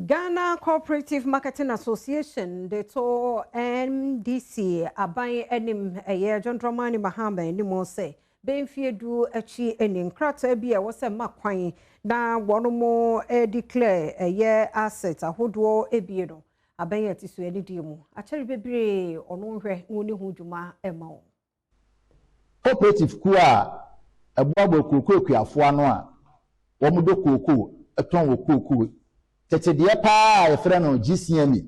Ghana Cooperative Marketing Association de to NDC aban anim, ɛyɛ John Dramani Mahama anim, sɛ bɛmfie 10 akyi ne nkrataa bi a ɛwɔ sɛ ma kwan na wɔn mo declare ɛyɛ asset ahodoɔ ebie no, aban yɛ ti so ani die mu akyɛre bebree, ɔno nhwɛ na wɔne ho dwuma ɛma wɔn. Cooperative kuo a ɛboaboa kooko akuafoɔ ano a wɔn dɔ kooko tɔn wɔ kooko tete deɛ paa a yɛfrɛ no GCMA,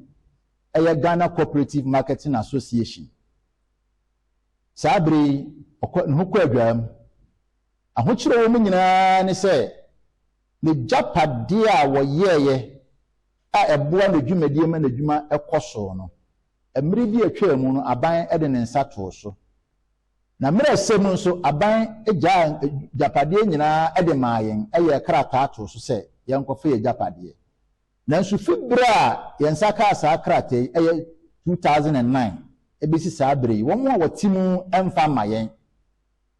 ɛyɛ Ghana Cooperative Marketing Association. Saa bere yi ɔkɔ ne ho kɔ adwaa mu. Ahokyerɛ wɔ mu nyinaa ne sɛ n'agyapadeɛ a wɔyɛɛyɛ a ɛboa n'adwumadie ma n'adwuma ɛkɔ so no, mmere bi atwaa mu no, aban de ne nsa too so, na mmerɛ ɛsɛ mu nso aban gyaa agyapadeɛ nyinaa de maa yɛn, ɛyɛ krataa too so sɛ yɛnkɔfa yɛ agyapadeɛ. Nanso fi berɛ a yɛn nsa kaa saa krataa yi, ɛyɛ 2009, ɛbɛsi saa berɛ yi, wɔn a wɔte mu mfa mma yɛn.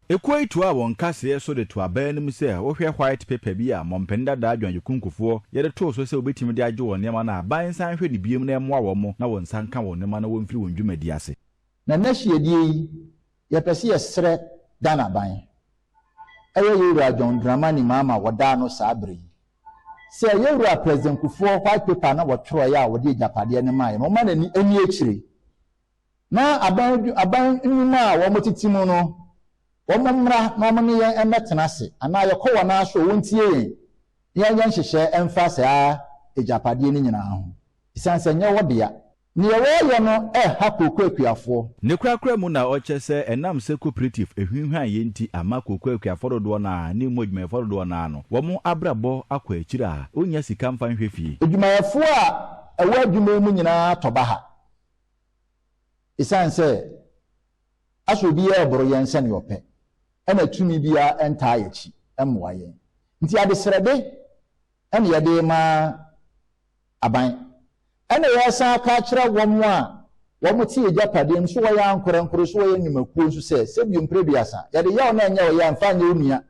Ekuo yi toa wɔn kaseɛ so de to aban anim sɛ wohwɛ white paper bi a mɔmpɛn dada John Agyekum Kufuor yɛde too so sɛ wobɛtumi de agye wɔn nneɛma no a, aban nsan hwɛ ne biem na ɛmmoa wɔn mo na wɔn nsa nka wɔn nneɛma na wɔmfiri wɔn dwumadi ase. Na nnɛ hyiadie yi, yɛpɛ sɛ yɛsrɛ Ghana ban, ɛyɛ Yɛwura John Dramani Mahama, wɔdaa no saa berɛ yi, sɛ Yɛwura President Kufuor white paper na wɔtwerɛeɛ a wɔde agyapadeɛ no maa yɛn no, wɔma n'ani ani akyire na aban nnwuma a wɔn tete mu no, wɔn mmra na wɔn ne yɛn mmɛtena ase, anaa yɛkɔ wɔn aso a wɔntie yɛn na yɛnyɛ nhyehyɛ mfa saa agyapadeɛ no nyinaa ho, ɛsiane sɛ nyɛ wɔ dea. Nea wɔreyɛ no ɛha kooko akuafoɔ. Ne korakora mu na ɔkyerɛ sɛ ɛnam sɛ cooperative ehwinhwan yɛ nti ama kooko akuafoɔ dodoɔ no a ne mu adwumayɛfoɔ dodoɔ no ano wɔn abrabɔ akɔ akyire a ɔnnya sika mfa nhwɛ fie. Adwumayɛfoɔ a ɛwɔ adwuma yi mu nyinaa tɔ ba ha, ɛsiane sɛ asɛ obiara ɛboro yɛn sɛnea ɔpɛ, ɛna tumi biara ntaa yɛn akyi mmoa yɛn, nti adesrɛde ɛna yɛde ma aban, ɛna yɛsan aka akyerɛ wɔn a wɔn te agyapadeɛ mu so, wɔyɛ ankorankoro so, wɔyɛ nnwumakuo nso, sɛ sɛbio mprɛduasa yɛde yaw na ɛnyɛ ɔyɛ mfa nyɛ onua.